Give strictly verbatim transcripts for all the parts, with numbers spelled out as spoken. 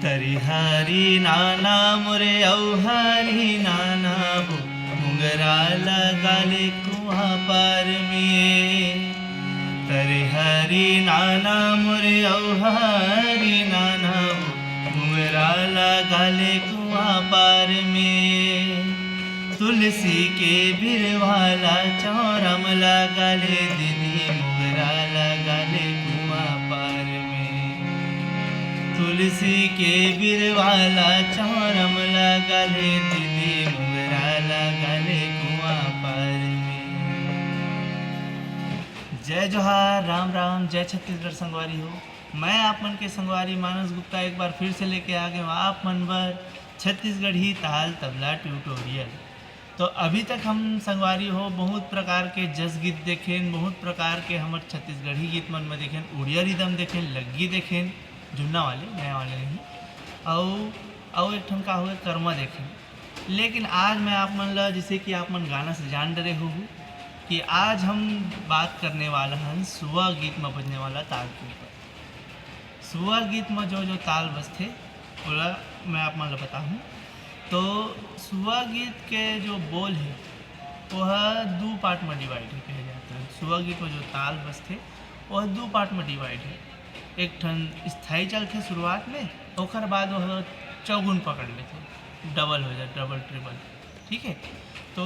तरिहारी नाना मोरे अउहारी नाना वो, मुंगरा लगा ले कुआं पार में। तरिहारी नाना मोरे अउहारी नाना वो, मुंगरा लगा ले कुआं पार में। तुलसी के बिरवाला चौरम लगा ले दीदी, मुंगरा लगा ले कुआं पार में। तुलसी के बिरवाला चौरम लगा ले दीदी, मुंगरा लगा ले कुआं पार में। जय जोहार, राम राम, जय छत्तीसगढ़ संगवारी हो। मैं आप मन के संगवारी मानस गुप्ता एक बार फिर से लेके आ गए हूँ आप मन बर छत्तीसगढ़ी ताल तबला ट्यूटोरियल। तो अभी तक हम संगवारी हो बहुत प्रकार के जस गीत देखेन, बहुत प्रकार के हमर छत्तीसगढ़ी गीत मन में देखेन, उड़िया रिदम देखेन, लग्गी देखेन, जुन्ना वाले, नया वाले नहीं। अउ अउ एक ठन का हुए, कर्मा देखेन। लेकिन आज मैं आप मन ला, जैसे कि आप मन गाना से जान डरे हो कि आज हम बात करने वाला हन सुआ गीत में बजने वाला ताल के ऊपर। सुआ गीत में जो जो ताल बजथे, ओला मैं आप मन ला बताहूँ। तो सुआ गीत के जो बोल है, वो ह दू पार्ट में डिवाइड है, कहे जाता है। सुआ गीत में जो ताल बजथे, वो ह दू पार्ट में डिवाइड है। एक ठन स्थाई चलथे शुरुआत में, ओकर बाद वह चौगुन पकड़ लेथे, डबल हो जाए, डबल ट्रिपल। ठीक है, तो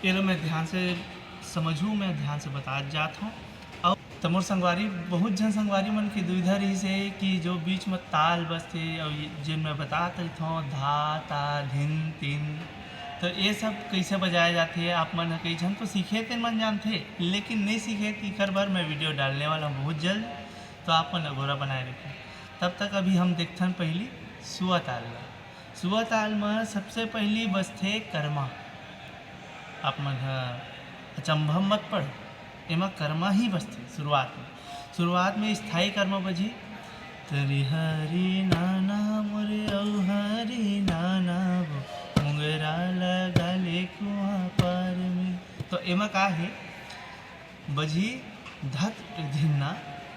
ये लो, मैं ध्यान से समझूँ, मैं ध्यान से बतात जात हूँ। अउ त मोर संगवारी, बहुत झन संगवारी मन के दुविधा रहिस हे कि जो बीच में ताल बजथे अउ ये जेन मैं बतात रहिथौं, धा, ता, धिन, तिन, तो ये सब कैसे बजाया जाथे, आप मन ह कई झन तो सीखे, तेन मन जानथे, लेकिन नहीं सीखे, तो एकर बर मैं वीडियो डालने वाला हूँ बहुत जल्द, तो आप मन अगोरा बनाए रखिए। तब तक अभी हम देखथन पहली सुआ ताल ला। सुआ ताल म सबसे पहली बजथे करमा। आप मन ह अचंभा मत पड़, एमा करमा ही बजथे शुरुआत में। शुरुआत में स्थाई करमा बजही, तरिहारी नाना मोरे अउहारी नाना वो, मुंगरा लगा ले कुआं पार में। तो एमा का हे, बजही धा तिट धिन्ना,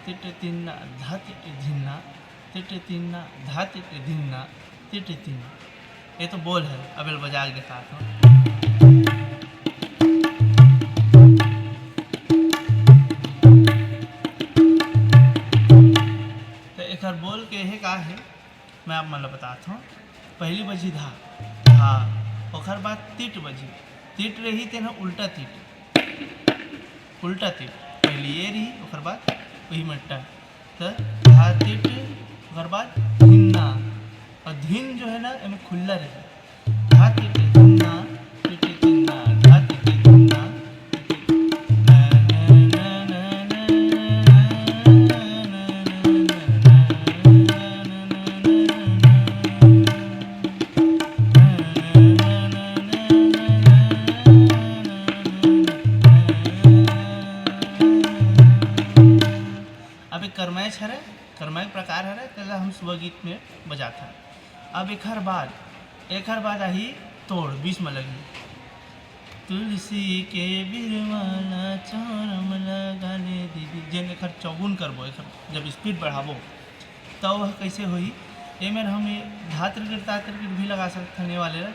तिट तिन्ना, धा तिट धिन्ना, तिट तिन्ना, धा तिट धिन्ना, तिट तिन्ना। ये तो बोल है, अब एला बजा के दिखात हूँ। तो एकर बोल के हे का हे, मैं आप मन ला बतात हूँ। पहली बजही धा, धा, ओकर बाद तिट बजही, तिट रही तेन ह उल्टा तिट, उल्टा तिट, पहली ये रही, ओकर बाद वही मट्टा, त धा तिट, ओकर बाद धिन्ना, और धिन जो है ना, एमे खुल्ला रही, धा तिट धिन्ना, तिट तिन्ना, धा तिट धिन्ना, अब एक करमैच हरे, करमैच प्रकार हरे, तेला हम सुआ गीत में बजाथन। अब एखर बाद, एखर बाद आही तोड़, बीच में लगी, तुलसी के बिरवाला चौरम लगा ले दीदी। जेन एखर चौगुन करबो, एखर जब स्पीड बढ़ाबो, त वह कैसे होही? एमेर हम ये धात्र गिर तात्र गिर भी लगा सकथन, ये वाले ला।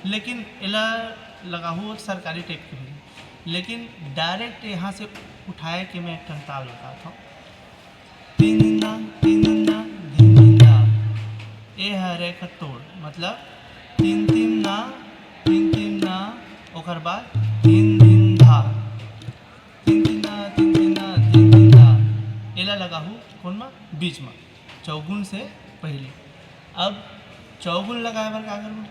लेकिन एला लगाहू सरकारी टाइप के होही, लेकिन डायरेक्ट यहाँ से उठाए के मैं एक ठन ताल बताता हूँ। तिन दा, तिन दा, धिन धिन दा। ए हर एक तोड़, मतलब तिन तिन दा, तिन तिन दा, ओकर बाद धिन धिन धा। तिन तिन दा, तिन तिन दा, धिन धिन धा। एला लगाहू कोन मा? बीच मा, चौगुन से पहली। अब चौगुन लगाए बर का करबो?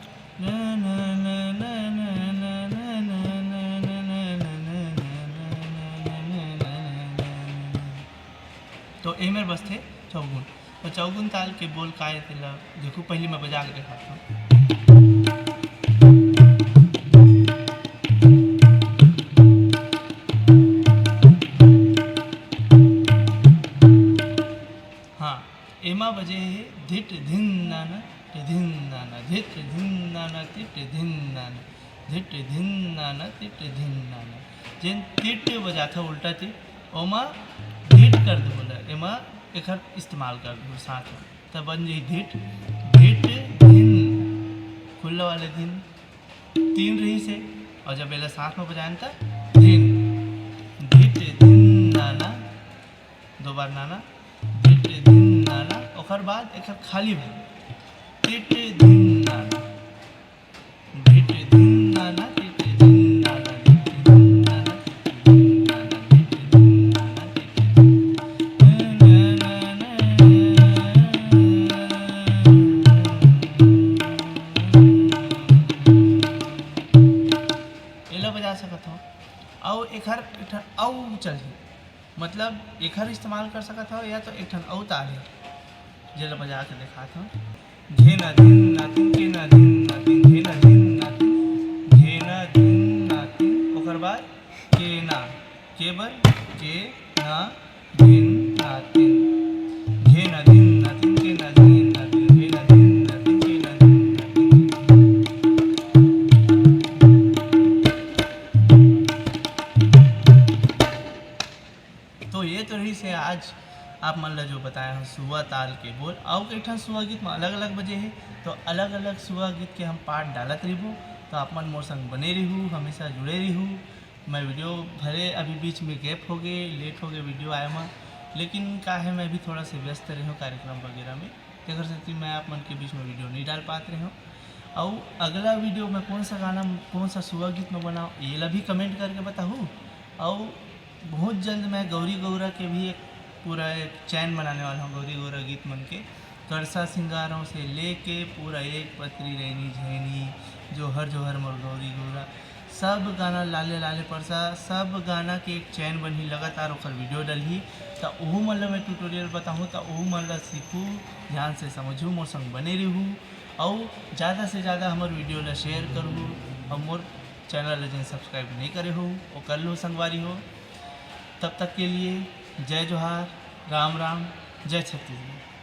तो एमेर बजथे चौगुन। तो चौगुन ताल के बोल का हे तेला देखो, पहली मैं बजा के दिखाता हूँ। हाँ, एमा बजे हे धिट धिन नाना, टिट धिन नाना, धिट धिन नाना, टिट धिन नाना, धिट धिन नाना, टिट धिन नाना। जेन तिट बजाथे उल्टा तिट, ओमा धिट कर दे बोला, एमा एकर इस्तेमाल कर दे साथ में, तब बन जाही धिट, धिट धिन, खुल्ला वाले धिन, तीन रहिस हे, अउ जब एला साथ में बजाएन त धिन, धिट धिन नाना, दो बार नाना, धिट धिन नाना, ओकर बाद एकर खाली भाग, टिट धिन नाना, धिट धिन नाना, टिट धिन नाना, धिट धिन नाना, टिट धिन नाना, धिट धिन नाना, टिट धिन। एला बजा सकत हव। अउ एखर एक ठन अउ चलही, मतलब एखर इस्तेमाल कर सकत हव, या तो एक ठन अउ ताल हे, जेला बजा के देखात हव। घेना धिन नातिन, केना धिन नातिन, घेना धिन नातिन, घेना धिन नातिन। ओकर बाद केना, के बर, के ना धिन नातिन, घेना धिन नातिन, केना धिन नातिन, घेना धिन नातिन, केना धिन नातिन। तो ये तो रहिस हे आज आप मन ला जो बताए हव सुआ ताल के बोल। अउ कई ठन सुआ गीत म अलग-अलग बजे हे, तो अलग-अलग सुआ गीत के हम part डालत रहिबो। तो आप मन मोर संग बने रहिहू, हमेशा जुड़े रहिहू। मैं video भले अभी बीच में gap हो गे, late हो गे video आए म, लेकिन का हे, मैं भी थोड़ा से व्यस्त रहे हूँ कार्यक्रम वगैरह में, तेकर सेती मैं आप मन के बीच में video नहीं डाल पात रहे हूँ। अउ अगला video मैं कौन सा गाना, कौन सा सुआ गीत में बनाओ, ये ला भी comment करके बताहू। अउ बहुत जल्द मैं गौरी गौरा के भी एक पूरा एक चैन बनाने वाला हूँ, गौरी गौरा गीत मन के। करसा सिंगारों से लेके पूरा एक पतरी रैनी झैनी, जोहर जोहर मोर गौरी गौरा, सब गाना लाले लाले परसा, सब गाना के एक चैन बनही, लगातार ओकर video डलही। त ओहू मन ल मैं tutorial बताहूँ, त ओहू मन ल सीखू, ध्यान से समझू, मोर संग बने रहू, अउ ज़्यादा से ज़्यादा हमर video ल share करहू, अउ मोर channel ल जेन subscribe नहीं करे हो, वो कर लो संगवारी हो। तब तक के लिए जय जोहार, राम राम, जय छत्तीसगढ़।